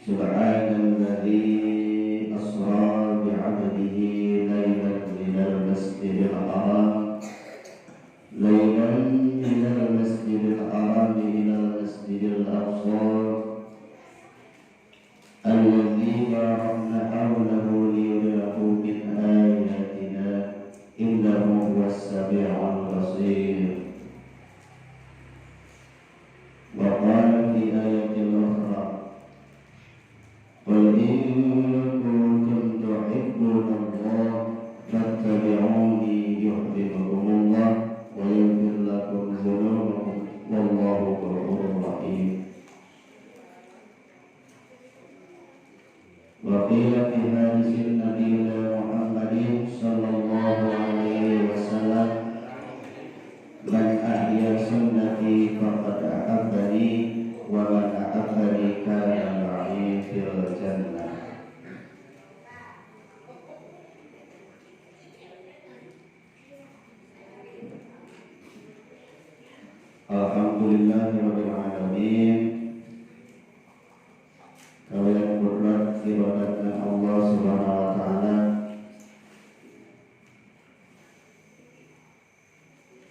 Subhanalladzi asra bi'abdihi laylan minal masjidil haram laylan minal masjidil haram ilal masjidil aqsa alladzi barakna hawlahu liyuriyahu min ayatina innahu huwas samiul basir. Wa qala fi ayatin ukhra qul in kuntum tuhibbunallaha fattabi'uni yuhibbukumullah wa yaghfir lakum dzunubakum wallahu ghafurur rahim. Wa qila fi hadisin nabiyina Muhammadin sallallahu alaihi wasallam man ahya sunnati faqad ahabbani wa man ahabbani kana ma'i fil jannah. Alhamdulillahirabbil alamin. Kalian kudrat ibadatna Allah Subhanahu wa taala.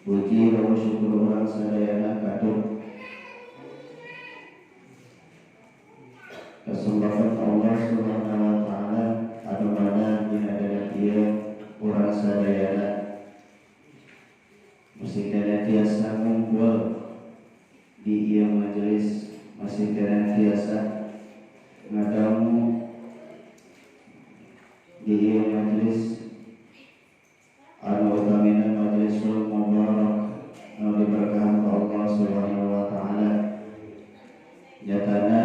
Puji dan syukur urang sadayana katut kesempatan Allah Subhanahu wa taala anu mana dina dina ieu urang sadayana masih kena tiasa ngumpul di ieu majelis, masih kena tiasa ngadamu di ieu majelis anu utamina majlisul mubarak anu diberkahan ku Allah Subhanahu wa taala. Nyatana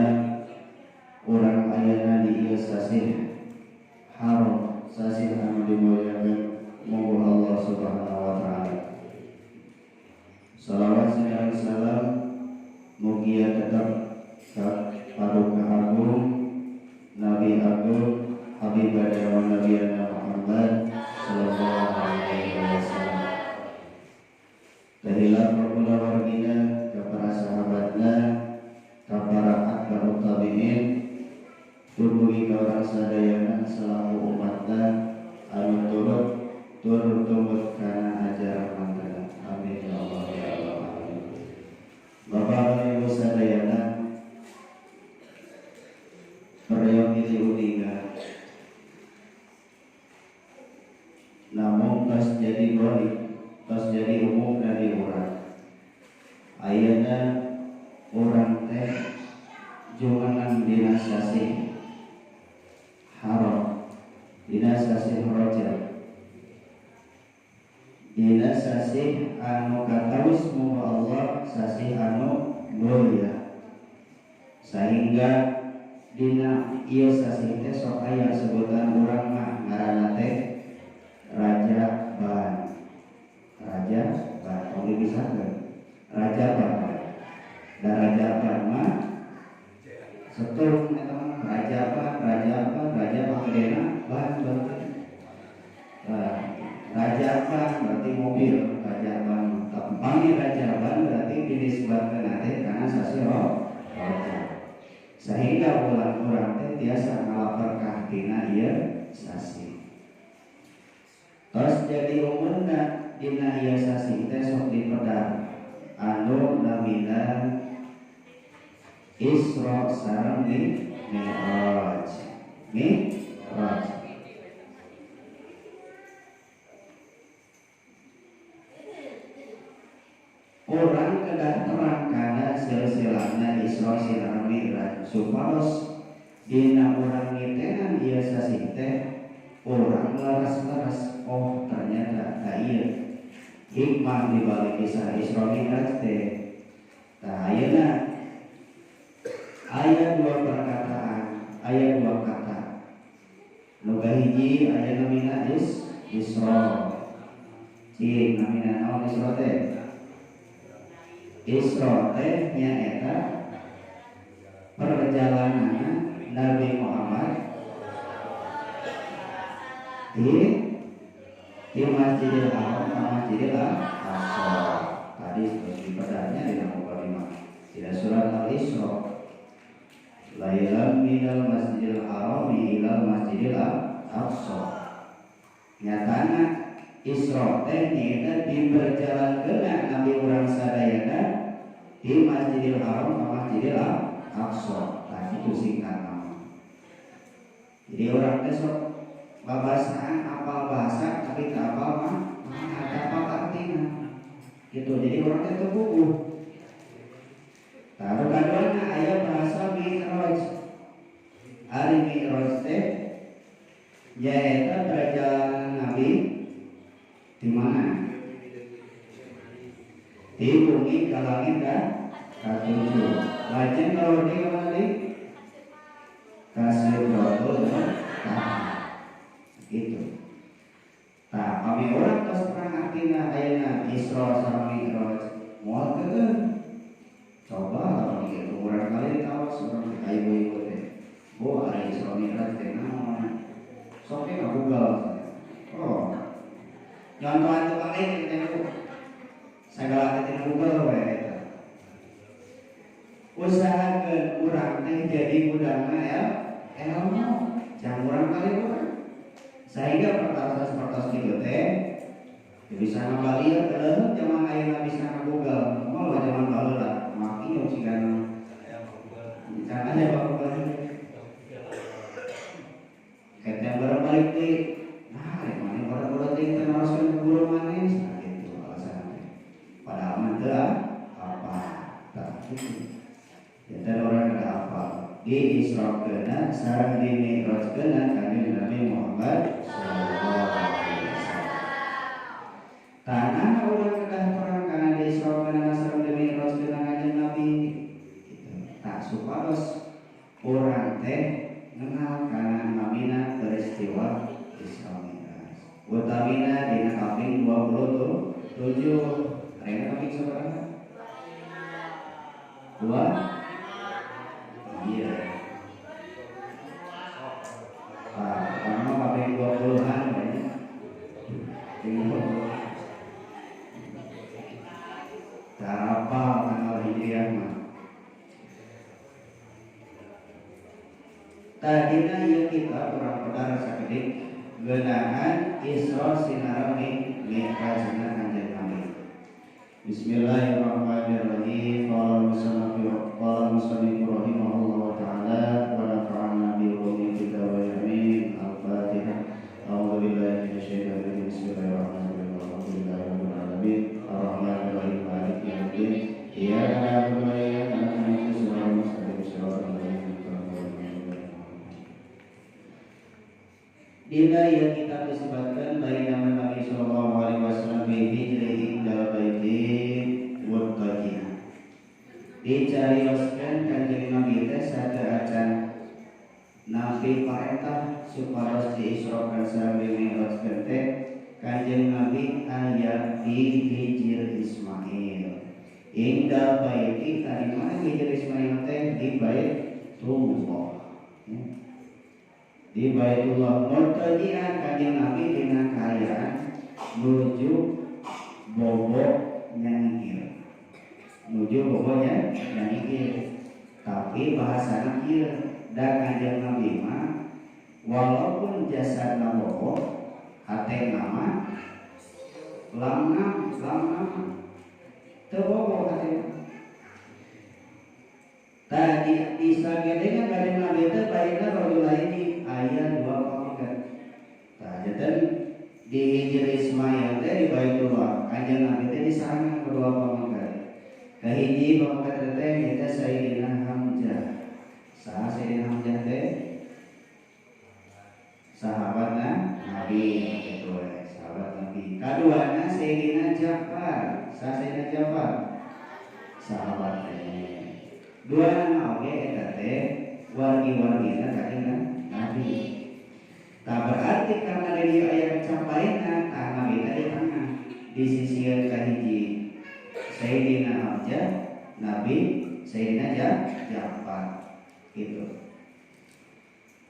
urang ayana di ieu sasih haram, sasih anu dimuliakeun munggu Allah Subhanahu wa taala. Salawat sareng salam mugia tetap ka paduka agung Nabi agung Habibana wa Nabiyana Muhammad sallallahu alaihi wasallam. Tahilap kulawargina ka para sahabatna, ka para atba'ut tabi'in, tur mugi ka urang sadayana selaku umatna anu turut tur tumut kana ajaran mantana. Amin ya Allah ya Allah alamin. Bapak Ibu sadayana peryogi uninga namun tos jadi golik, tos jadi umum dari urang. Ayeuna urang teh jumeneng dina sasih haram, dina sasih Rajab, dina sasih anu katawis muga Allah, sasih anu mulia, sehingga dina ieu sasih teh sok aya sebutan urang mah ngaranna teh Raja Ban. Raja Ban tong dipisahkeun. Raja Ban. Da Raja Ban mah setung eta mah Raja Ban, Raja Ban, Raja Ban ban berarti. Raja Ban berarti mobil, Raja Ban. Panggil Raja Ban berarti dinisbatkeun teh kana sasih Raja. Sehingga bulan urang teh tiasa ngalaperkah tina ieu sasih. Tos jadi umumna dina ieu sasih teh sok dipedar anu namina Isra sareng Mi'raj. Mi'raj. Urang kedah terang kana silsilahna Isra sareng Mi'raj supados dina urang ngitenan ieu sasih teh urang leres-leres, oh ternyata tak iya hikmah di balik kisah Isra Mi'raj teh. Tah ayeuna aya dua perkataan, aya dua kata. Nu kahiji aya namina Isra. Cing namina naon Isra teh? Isra teh nyaeta perjalanan Nabi Muhammad di Masjidil Haram ke Masjidil Aqsa. Tadi terus dipedahnya di mukadimah. Di surat Al-Isra. Lailan minal Masjidil Harami ilal Masjidil Aqsa. Nyatana Isra teh nyaeta diperjalankeun Nabi urang sadayana di Masjidil Haram ka Masjidil Aqsa. Tah kitu singkatna. Jadi orang teh sok babasaan apal bahasa tapi teu apal mah apal artina. Gitu. Jadi orang teh teu puguh. Tah nu kaduana aya bahasa Mi'raj. Ari Mi'raj teh nyaeta perjalanan Nabi di mana? Di bumi ka langit ka katujuh. Lajeng kalau di mana deui? Ka Sidratul Muntaha. Gitu. Tah, kami urang tos terang artina ayeuna Isra sareng Mi'raj. Moal keun. Coba lamun ieu urang kali ditaos urang teh ka ibu-ibu teh. Bu, ari Isra Mi'raj teh naon? Sok ka Google. Oh. Nyontohan tukang lain teh Bu. Sagala teh tina Google we eta. Usahakeun urang teh jadi gudangna ilmu. Jangan urang kali urang. Sehingga pertarosan-pertarosan kitu teh bisa ngabalia keleuh zaman ayeuna bisa nga-Google. Moal zaman baheula maki nu cigana. Can aya Google. Eta barang balik deui. Nah, rek maneh bodoh-bodoh teh teh naroskeun ka guru maneh sakitu alasan teh. Padahal mah teu apa. Tah kitu. Janten urang ada apa? Di Isra-keuna sareng di Mi'raj-keuna Kanjeng Nabi Muhammad sallallahu alaihi wasallam. Tanah urang kedah perang kana di Isra-keuna sareng di Mi'raj-keuna Kanjeng Nabi. Gitu. Tak supados urang teh ngenal kana namina peristiwa Isra Mi'raj. Utamina dina kaping 27. Ayeuna kaping sabaraha? 2. Iya. Ah, karena kaping 20-an kayaknya. 20-an. Tarapal tanggal Hijriah mah. Tadina ieu kita urang pedar sakedik geunahan Isra sinareng Mi'rajna Kanjeng Nabi. Bismillahirrahmanirrahim. Qala al-musannif rahimahullahu ta'ala wa nafa'ana bi ulumihi wa amin. Al-Fatihah. A'udzu billahi minasyaitonir rajim. Bismillahirrahmanirrahim. Alhamdulillahi rabbil alamin. Arrahmanir rahim. Maliki yaumiddin. Iyyaka na'budu wa iyyaka nasta'in. Ihdinas siratal mustaqim. Siratal ladzina an'amta 'alaihim. Dina yang kita disebutkan bainama Nabi sallallahu alaihi wasallam bi hijri indal baiti muttaqin. Dicarioskeun Kanjeng Nabi teh sateuacan Nabi parentah supados diisrokan sareng dimi'rajkeun teh Kanjeng Nabi aya di Hijir Ismail. Indal baiti tadi mana Hijir Ismail teh di Baitullah. Di Baitullah murtajian Kanjeng Nabi dina kaayaan nuju bobo nyangkir. Nuju bobonya nyangkir. Tapi bahasana kieu da Kanjeng Nabi mah walaupun jasadna bobo hatena mah lamna teu bobo hatena. Tadi disagedengan Kanjeng Nabi teh baina rajulaini aya dua pamajikan. Tah janten di Hijir Ismail teh di Baitullah Kanjeng Nabi teh disarangan kedua pamajikan. Kahiji pamajikan teh nyaeta Sayyidina Hamzah. Saha Sayyidina Hamzah teh? Sahabatna Nabi kitu we, sahabat Nabi. Kaduana Sayyidina Ja'far. Saha Sayyidina Ja'far? Sahabat teh. Dua nama oge eta teh wargi-wargina Kanjeng Nabi. Tak berarti karena dia aya kecapaina tah Nabi teh di tengah di sisieun kahiji Sayyidina Hamzah, Nabi Sayyidina Ja'far gitu.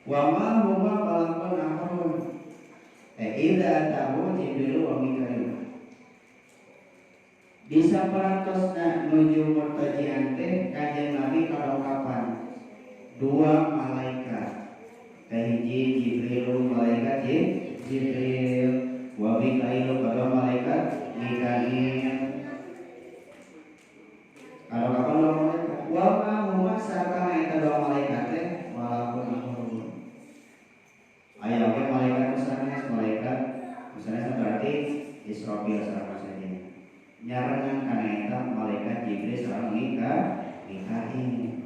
Wa ma huma malakun akharun idza tahu Jibril wa Mikail. Di saparantosna nuju murtajian teh Kanjeng Nabi kadongkapan dua malaikat. Kahiji Jibril malaikat Jibril wa Mikail kedua malaikat Mikail. Kalau kapan dua malaikat? Wa ma huma sarta eta dua malaikat teh walaupun amrun. Aya oge malaikat sanes malaikat sanes berarti Israfil sareng saja. Nyarengan kana eta malaikat Jibril sareng Mikail.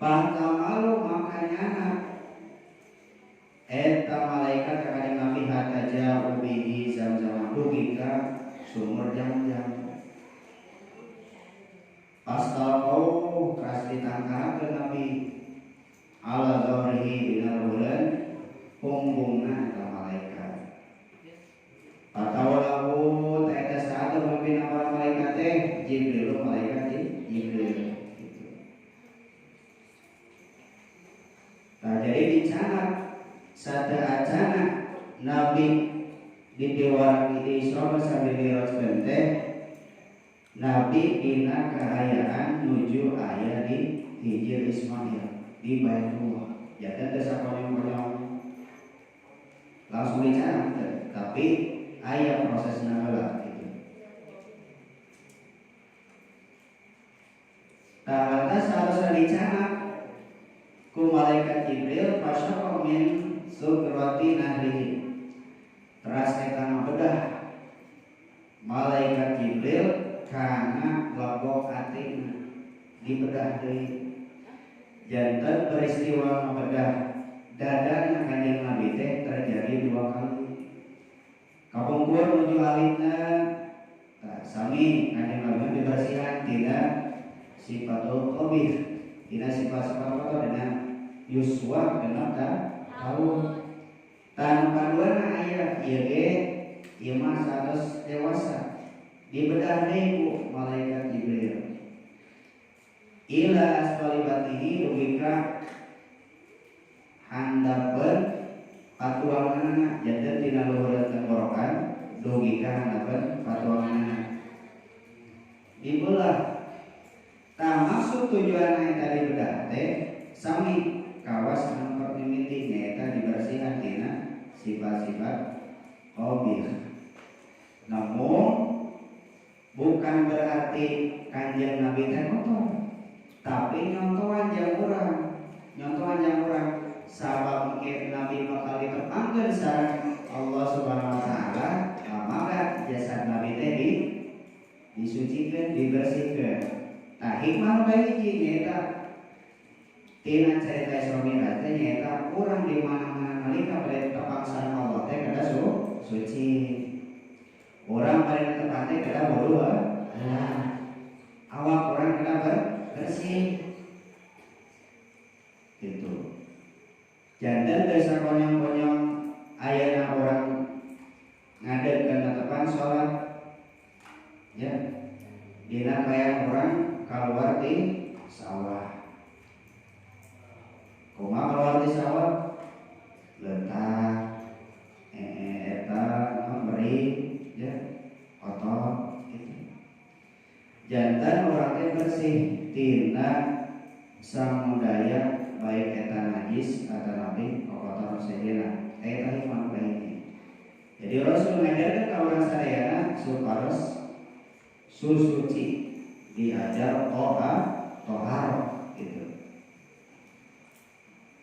Pantamalu makanyana eta malaikat ka Nabi hatta ja'u bihi zamzam dugi ka sumur jam-jam. Pastalqau teras ditangkarakeun Nabi ala zahrihi dina bulan punggungna eta malaikat. Patawalahu ta eta saat pemimpin para malaikat teh Jibril malaikat Jibril. Nah, jadi dicanak sada acana Nabi dipiwarang di Isra sambil Mi'raj teh Nabi dina kaayaan nuju aya di Hijir Ismail di Baitullah. Ya teh sakonyong-konyong langsung dicanak tapi aya prosesna heula gitu. Tah lantas harus dicanak ku malaikat Jibril fasyaqa min sukrati nahrihi. Teras eta ngabedah malaikat Jibril kana lebok atina dibedah deui. Janten peristiwa ngabedah dadana Kanjeng Nabi teh terjadi dua kali. Kapungkur nuju alitna tah sami Kanjeng Nabi dibersihan tina sifatul qabih, tina sifat-sifat kotor dengan yuswa genep tahun. Tan kaduana aya ieu ge ieu mah satos dewasa dibedah deui ku malaikat Jibril. Ila asfali batnihi dugi ka handapeun patuanganna janten tina luhureun tenggorokan dugi ka handapeun patuanganna dibelah. Tah maksud tujuan eta dibedah teh sami kawas anu mimiti nyaeta dibersihan tina sifat-sifat qabih. Namun bukan berarti Kanjeng Nabi teh kotor, tapi nyontohan jang urang, nyontohan jang urang sabab engke Nabi bakal ditepangkeun sareng Allah Subhanahu wa taala, maka jasad Nabi teh disucikeun, dibersihkeun. Tah hikmah nu kahiji nyaeta tina carita Isra Mi'raj teh nyaeta urang di mana-mana nalika bade tepang sareng Allah teh kada suci. Urang bade tepang teh kada bodoh lah. Awak urang kada bersih. Gitu. Janten teu sakonyong-konyong ayana urang ngadeg kana tepang salat ya. Dina kaya urang keluar di sawah. Kumaha keluar di sawah? Letak eta beri ya kotor gitu. Jantan urang teh bersih tina samudaya baik eta najis atau nabi kotor sejenna. Eta hikmah baik. Jadi Rasul ngajarkeun ka urang sadayana supados susuci diajar tohar gitu.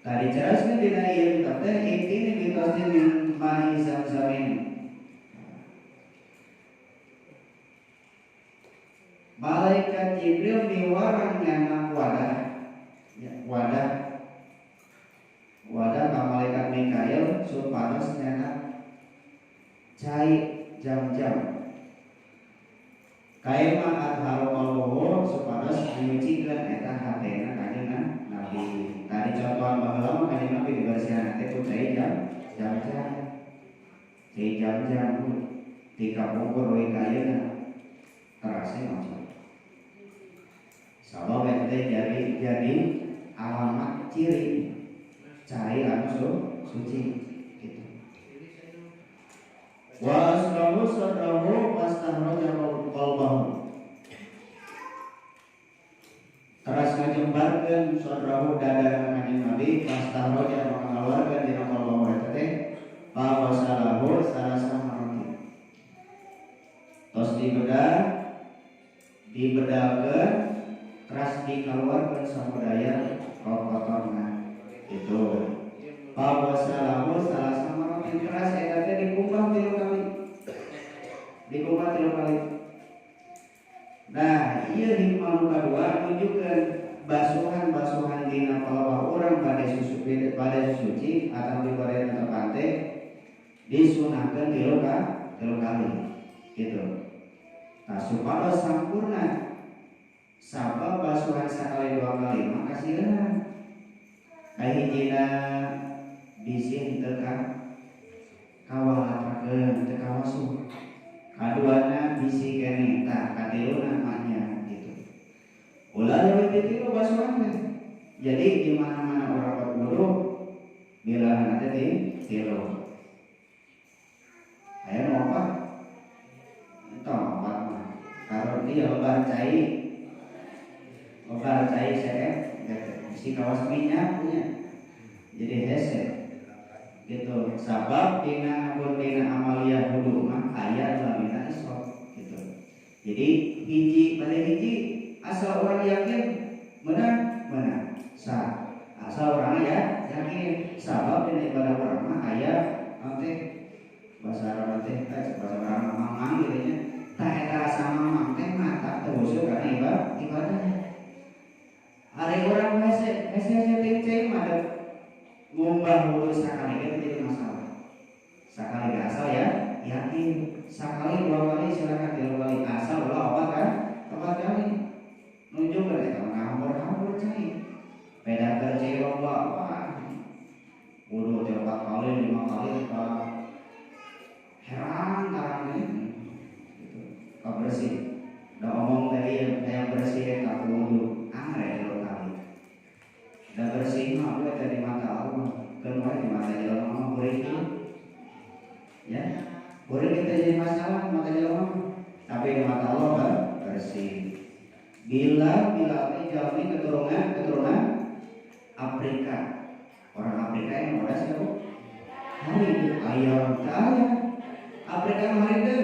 Tadi carasna dina ieu kitab teh intine bitosni min ma'i zamzamin. Malaikat Jibril miwarang nyanak wadah, ya, wadah wadah ka malaikat Mikail supados nyanak cai jam-jam. Kaema adharu qalbuhu supados menyucikeun eta hatena Kanjeng Nabi. Tadi contohan baheula mah Kanjeng Nabi dibersihan teh ku cai jam-jam. Cai jam-jam ti kapungkur we ka ayeuna terasa maca. Sabab eta teh jadi alamat ciri cai anu suci gitu. Wa asrahu sadrahu wastahraja qalbahu. Teras ngajembreng jembarkeun sadrahu dada kanjeng Nabi pastahroja maka ngaluarkeun dina qalbahu eta teh fawasalahu salasa marati. Tos dibedah dibedalkeun keras dikeluarkeun samudaya kokotorna itu. Fawasalahu salasa marati keras eta teh dikumbah 3 kali. Dikumbah 3 kali. Nah, ieu hikmah nu kadua nunjukkeun basuhan-basuhan dina palawah urang pada susu pada suci atau di pada tempat teh disunahkeun 3 kali gitu. Nah, supados sampurna sabab basuhan sakali 2 kali mah kasieun. Kahijina bisi teu kawalatrakeun teu kawasuh. Kaduana bisi keneh tah katiluna maknya gitu. Ulah leuwih ti 3 basuhan teh. Jadi di mana-mana orang berwudu bilangan teh di 3. Aya nu opat? Entong opat mah. Kalau dia lebar cai, lebar cai saya gitu. Bisi kawas minyak punya. Jadi hese gitu. Sabab dina pun dina amalia wudu mah aya lamina isra gitu. Jadi hiji pada hiji asal orang yakin menang menang sah. Asal orang ya yakin sabab dina ibadah orang mah aya nanti bahasa Arab teh bahasa orang mamang gitu nya. Tah eta rasa mamang teh mata teu husuk kana ibadah. Ari urang hese hese hese ting mah ngumbah wudu sakali itu jadi masalah. Sakali asal ya yakin, sakali 2 kali silakan 3 kali asal ulah opat kan? 4 kali. Nunjuk ke eta ngambur-ngambur cai. Beda keur cai loba wah. Wudu teh 4 kali 5 kali ka heran tarang gitu. Ka bersih. Da omong teh yang bersih eta wudu angre 3 kali. Da bersih mah we teh di mata Allah, keun wae di mata jelema mah kuring ya. Kuring kita jadi masalah mata jelema, tapi di mata Allah bersih. Bila bila ini jalmi keturunan Afrika. Orang Afrika yang muda siapa? Hari itu ayam teh Afrika mah hari itu.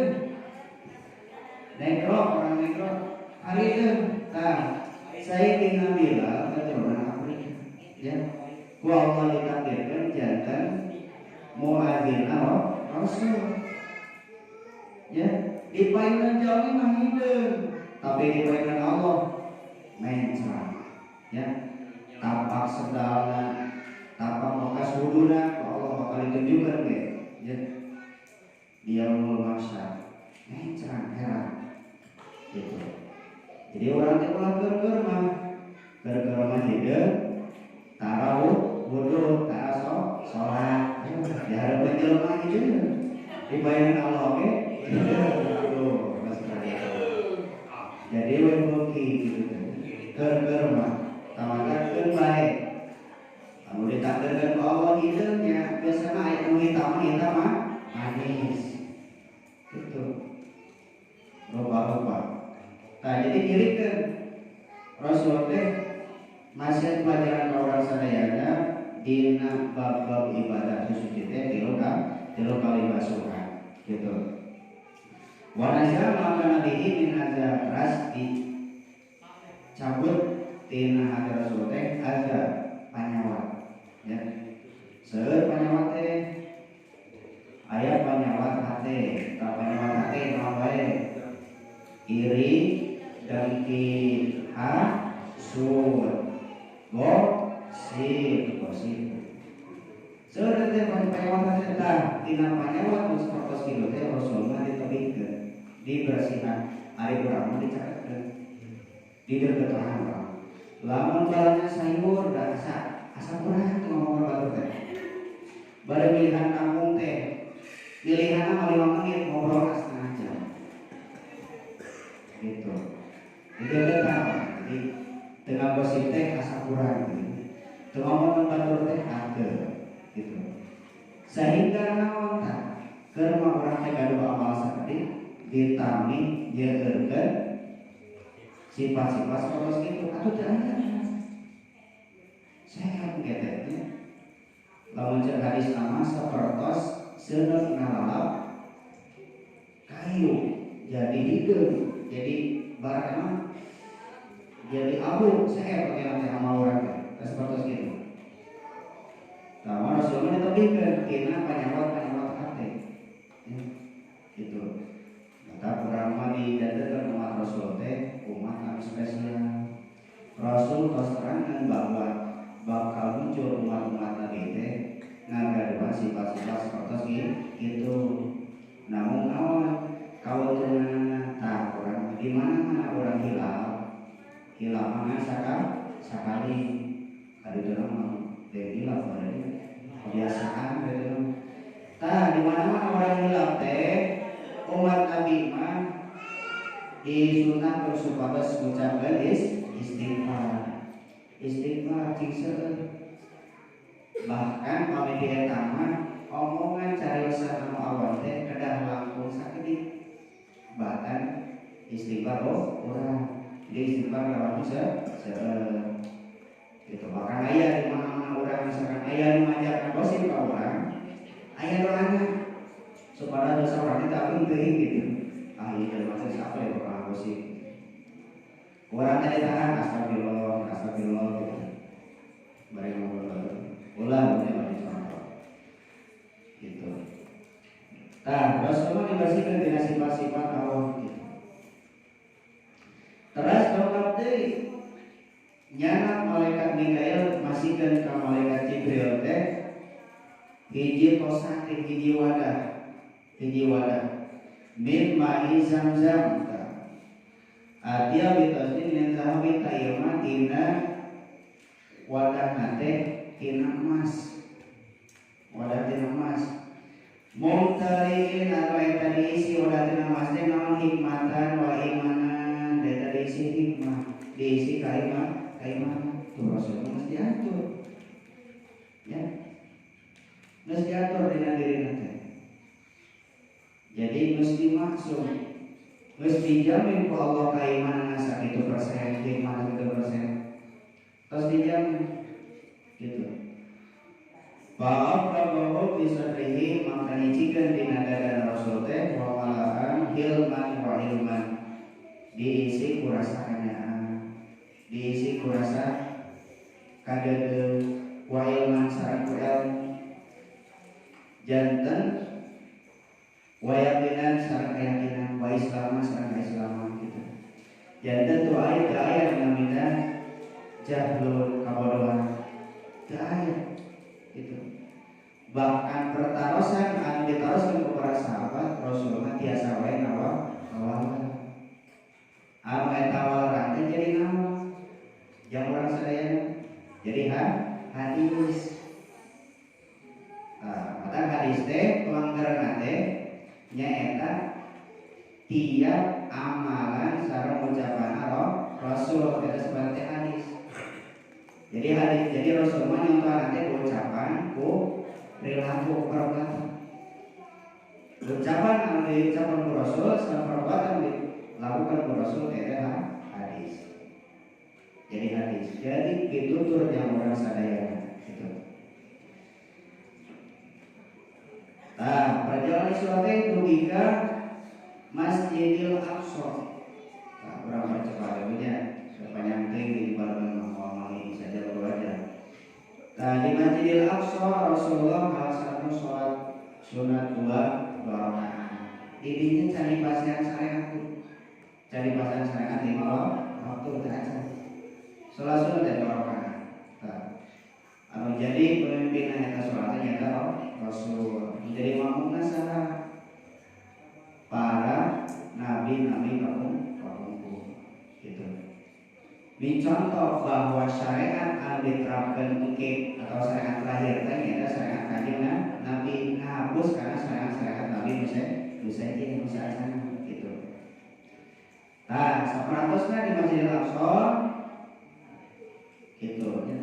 Negro, orang negro hari itu. Tah, Sayyidina Bilal keturunan Afrika. Ya, ku Allah ditakdirkan jantan muadzin Rasul. Ya, di payunan jalmi mah hideung, tapi di payunan Allah mencang. Ya, tapak sendalna, tapak bekas wuduna, ku Allah bakal ditunjukkan ge. Ya, dia mau masyar, mencang heran. Gitu. Jadi orang teh ulah keur-keur mah, keur-keur mah hideung, tarawuh, wudu, tara salat. Dihareupeun jelema hideung. Di bayangan Allah oge hideung. Aduh, jadi we beuki gitu. Keur-keur mah tamatakeun bae. Anu ditakdirkeun ku Allah hideung nya, biasana aya nu hitam hitam mah manis. Gitu. Rupa-rupa. Nah, jadi nyirikeun Rasul teh masih pelajaran ka urang sadayana dina bab-bab ibadah suci teh 3 kali basuhan gitu. Wa nazala maka nabihi min azab ras dicabut tina hati Rasul teh azab panyawat ya. Seueur panyawat teh aya panyawat hate, tah panyawat hate naon wae? Iri, dengki, hasud, gosip, gosip. Seueur teh panyawat hate tah tina panyawat nu sapertos kitu teh Rasul mah ditebihkeun, dibersihan, ari urang mah dicaketkeun. Dideuketan urang. Lamun balanya sayur da asa kurang teu ngomong batur teh. Bari pilihan kampung teh, pilihanna mah 5 menit ngobrol setengah jam. Gitu. Dideuketan. Jadi tengah gosip teh asa kurang gitu. Teu ngomong batur teh hate gitu. Sehingga naon tah? Keur mah urang teh gaduh amal sakedik ditami jeurkeun sifat-sifat sapertos kitu atuh teu aya. Sehat gitu nya. Lamun cek hadis nama sapertos seuneuk ngalalap kayu jadi hideung, jadi barang jadi abu sehat pakai nanti amal orang teh sapertos gitu. Tah Rasul mah ditebihkeun tina panyawat-panyawat hate. Ya, gitu. Maka urang mah dijantenkeun umat Rasul teh umat anu spesial. Rasul tos terangkan bahwa bakal muncul umat-umat Nabi teh ngagaduhan sifat-sifat seperti gitu. Namun naon kauntunganna tah urang di mana-mana urang hilap. Hilap mah sakali kaditu mah teh hilap berarti kebiasaan gitu. Tah di mana-mana orang hilap teh umat Nabi mah disunahkeun supados ngucapkeun istighfar. Istighfar cing seueur. Bahkan pami di eta mah omongan cariosan anu awal teh kedah langkung sakedik. Bahkan istighfar oh urang. Jadi istighfar lawan seueur. Gitu. Bahkan aya di mana-mana urang misalkan aya nu ngajak ngagosip ka urang, aya doana supaya dosa urang teh agung teuing gitu. Ah ieu jelema teh siapa ya bakal ngagosip. Urang teh ditahan astagfirullah, astagfirullah gitu. Bari ngobrol baru. Ulah ini bagi contoh. Gitu. Tah, Rasulullah dibersihkan tina sifat-sifat Allah gitu. Terus dongkap deui nyanak malaikat Mikail masihkeun ka malaikat Jibril teh hiji tosatin hiji wadah min ma'i zamzam atia bitosin min zahabi tayyama tina wadah teh tina emas wadah tina emas mumtaliin anu eta diisi wadah tina emas teh naon hikmatan wa imanan eta diisi hikmah diisi kaiman kaimanan tuh Rasul mesti diatur ya mesti diatur dina dirina teh jadi mesti maksum mesti dijamin ku Allah keimanan sakitu persen hikmah sakitu persen terus dijamin gitu. Fa'afraghahu fi sadrihi maka nyicikeun dina dada Rasul teh wa malahan hilman wa ilman diisi ku rasa kanyaah diisi ku rasa kadeudeuh wa ilman sareng ku ilmu janten wa yaqinan sareng keyakinan wa islama sareng keislaman gitu. Janten tu aya teu aya namina jahlul kabodohan teu aya gitu. Bahkan pertarosan anu ditaroskeun ku para sahabat Rasulullah tiasa wae ngawalan anu eta waleran teh jadi naon jang urang sadayana jadi hadis. Tah mata hadis teh pelanggaran teh nyaeta tiap amalan sareng ucapan Rasul eta sebagai hadis. Jadi hadis jadi Rasul mah nyontohan teh ucapan ku perilaku perbuatan. Ucapan anu diucapkan ku Rasul sareng perbuatan dilakukan ku Rasul eta hadis. Jadi hadis. Jadi pitutur yang urang sadayana gitu. Nah, perjalanan Isra teh dugi ka Masjidil Aqsa. Nah, kurang percepat nya, sepanjang teuing di bareng ngomong ini saja baru aja. Nah, di Masjidil Aqsa Rasulullah ngalaksanakeun salat sunat dua rakaat. Didinya cari pasian syariat, cari pasian syariat lima waktu teh acan. Salat sunat dua rakaat. Nah, anu jadi pemimpinna eta salatna nyaeta Rasul. Menjadi makmumna saha? Para nabi-nabi kapungkur gitu. Ini contoh bahwa syariat anu diterapkan mungkin atau syariat terakhir teh nyaeta syariat kanjeng Nabi ngahapus karena syariat-syariat Nabi Musa jeung Musa acan gitu. Nah, saperantosna di Masjidil Aqsa gitu ya.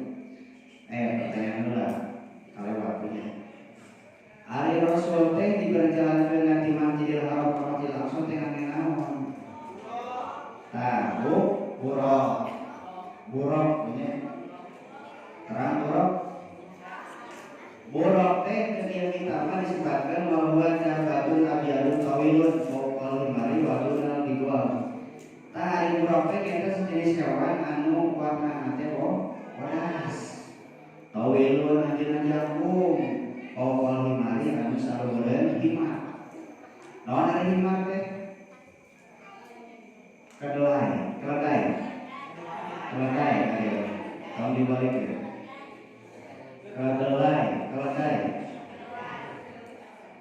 Pertanyaan dulu lah kalau waktunya. Ari Rasul teh diperjalankeun di Masjidil Haram ka Masjidil Aqsa teh ngangge naon? Tah, buraq. Buraq nya. Terang Buraq teh ketika kita mah disebutkan bahwa dabatun abyadun tawilun fawqal himari wa dunal bigwal. Tah ari buraq teh eta sejenis hewan anu warnana teh bodas. Tawilun anjeunna jangkung fawqal himari anu saluhureun himar. Naon ari himar teh? Kedelai, keledai. Keledai ayo. Tong dibalik ya. Kedelai, keledai.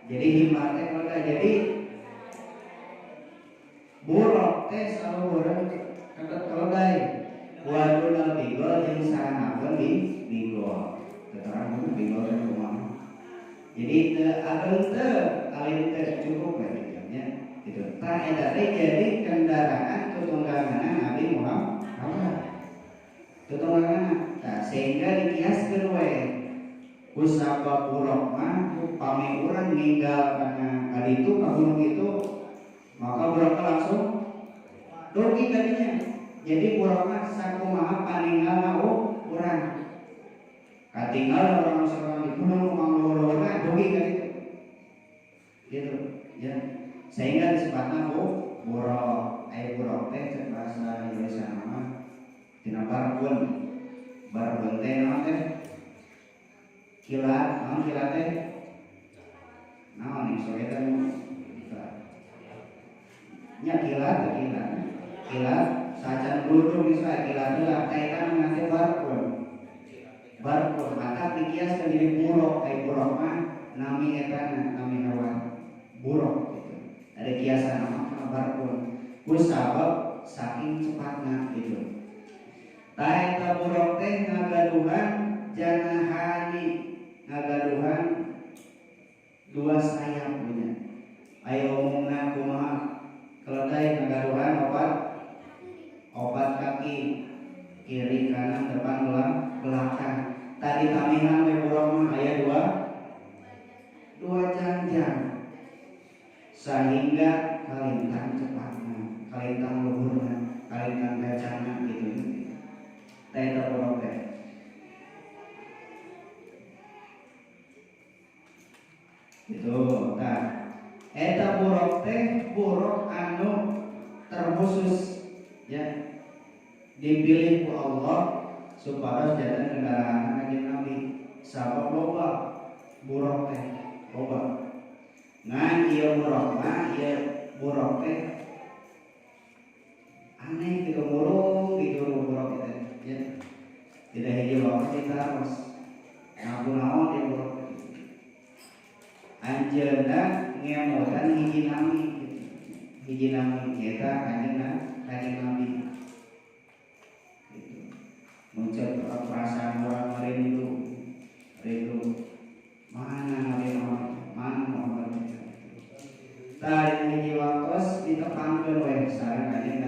Jadi himar teh keledai. Jadi buraq teh saluhureun keledai. Wa dunal bigol jeung sahandapeun di bigol. Teterang mun bigol teh kumaha. Jadi teu ageung teu alim teu cukup we gitu nya. Gitu. Tah eta teh jadi kendaraan tutungganganna Nabi Muhammad. Tutungganganna. Tah sehingga dikiaskeun we ku sabab buraq mah pami urang ninggal kana kaditu ka gunung itu maka buraq langsung dugi kadinya. Jadi buraq mah sakumaha paninggalna urang. Katinggal orang misalkan di gunung mangluhur-luhurna dugi kaditu. Gitu ya. Sehingga disebutna buraq. Aya buraq teh cek bahasa Indonesia mah tina barbun. Barbun teh naon teh? Kilat, naon kilat teh? Naon nih sok eta kilat. Nya kilat teh kilat. Kilat sacan gludung misalnya kilat heula teh eta nu barbun. Barbun maka dikiaskeun jadi buraq, ai buraq mah nami etana, nami hewan buraq gitu. Ada kiasan nama kana barbun. Ku sabab saking cepatna gitu. Tah eta buraq teh ngagaduhan janahani, ngagaduhan dua sayap punya. Ayo umumna kumaha keledai ngagaduhan opat kaki kiri kanan depan belakang. Tadi tamihan we buraq mah aya dua jangjang sehingga kalintang cepatna, kalintang luhurna, kalintang gacangna gitu. Tah eta buraq teh. Gitu, tah. Eta buraq teh buraq anu terkhusus ya dipilih ku Allah supaya jantan kendaraan kanjeng Nabi. Sabab loba buraq teh loba. Ngan ieu buraq mah ieu buraq teh aneh gitu murung gitu buraq teh ya. Tidak hiji waktu ditaros. Ngaku naon ieu buraq teh. Anjeunna ngemotan hiji nami gitu. Hiji nami eta kanjeng Nabi. Gitu. Muncul perasaan orang rindu, rindu. Mana Nabi Muhammad? Mana Muhammad? Tadi hiji waktos ditepangkeun we sareng kanjeng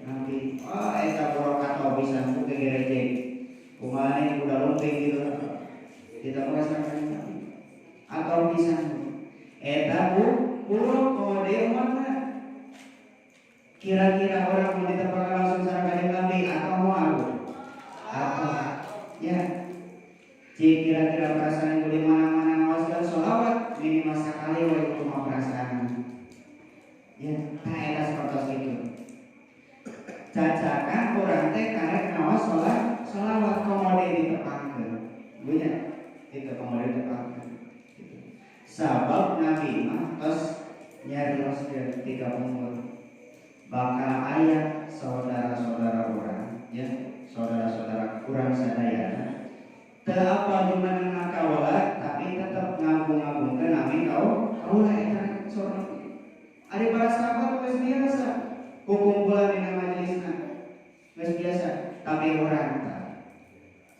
Nabi. Oh, eta buraq atau bisa ku gegerejeng. Kumaha ini kuda lumping gitu. Ditepangkeun sareng kanjeng Nabi. Atau bisa eta buraq kode mana? Kira-kira orang mau ditepangkeun langsung sareng kanjeng Nabi atau moal? Atau ya. Jika kira-kira perasaan itu di mana-mana ngaoskeun sholawat minimal sekali we kumaha perasaan. Ya, tah eta sapertos kitu. Cacakan urang teh karek ngaos sholawat komode ditepangkeun. Bunya itu komode ditepangkeun. Gitu. Sabab Nabi mah tos nyarioskeun tiga umur. Bakal aya saudara-saudara urang, ya, saudara-saudara urang sadayana teu apa di mana kaula tapi tetep ngagung-agungkeun nami kaula eta saudara. Ari para sahabat geus biasa kukumpulan dina majelisna geus biasa, tapi urang tah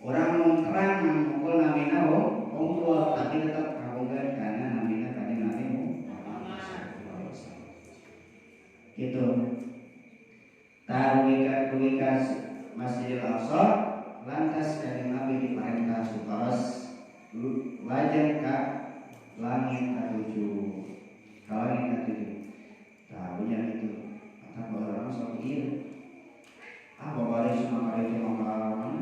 urang mun terang mukul namina unggul tapi tetep ngagungkeun kana namina kanjeng Nabi Muhammad sallallahu alaihi wasallam. Gitu. Tarwika duwika Masjidil Aqsa lantas kanjeng Nabi diperintah supados lajeng ka langit katujuh. Ka langit katujuh. Tahunya itu. Atau orang sok ieu. Ah bapak ari maka itu maka mana?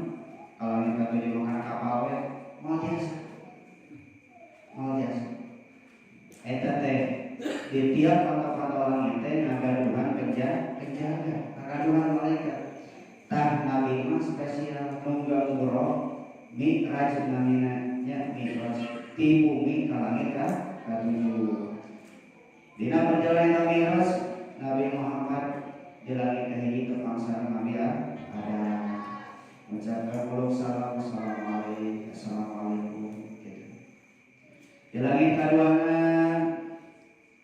Ka langit katujuh maka kapal we moal biasa. Di tiap panto-panto langit teh ngagaduhan penjaga, ngagaduhan malaikat. Tah Nabi mah spesial nunggang buraq Mi'raj namina nya, Mi'raj ti bumi ka langit ka katujuh. Dina perjalanan Mi'raj, Nabi Muhammad di langit kahiji tepang sareng Nabi Adam, mengucapkan uluk salam, assalamualaikum, assalamualaikum gitu. Di langit kaduana,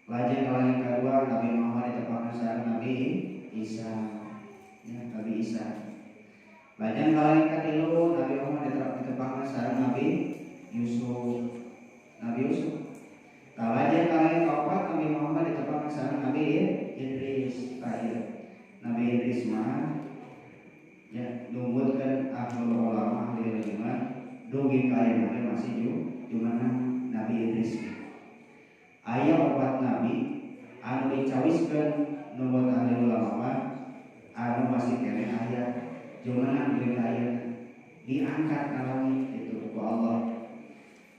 lajeng ka langit kadua, Nabi Muhammad ditepangkeun sareng Nabi Isa ya, Nabi Isa. Lajeng ka langit katilu, Nabi Muhammad ditepangkeun sareng Nabi Yusuf, Nabi Yusuf. Tah, lajeng ka langit kaopat, Nabi Muhammad ditepangkeun sareng Nabi Idris. Tah, Nabi Idris mah ya numutkeun ahlul ulama, ahli ilmu, dugi ka ayeuna masih jumeneng Nabi Idris. Aya opat nabi anu dicawiskeun numut ahli ulama mah anu masih keneh aya jumeneng dugi ka ayeuna, diangkat ka langit itu ku Allah.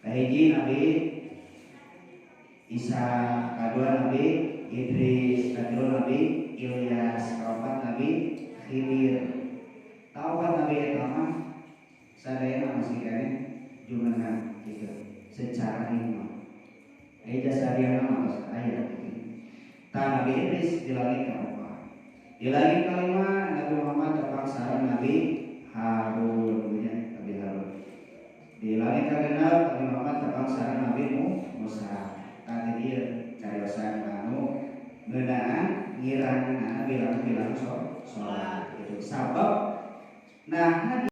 Kahiji Nabi Isa, kadua Nabi Idris, katilu Nabi Ilyas, kaopat Nabi Khidir. Kaopat Nabi eta mah sadayana masih keneh jumeneng gitu secara ilmu. Aya jasadiana mah tos aya gitu. Tah, Nabi Idris di langit kaopat. Di langit kalima, Nabi Muhammad tepang sareng Nabi Harun.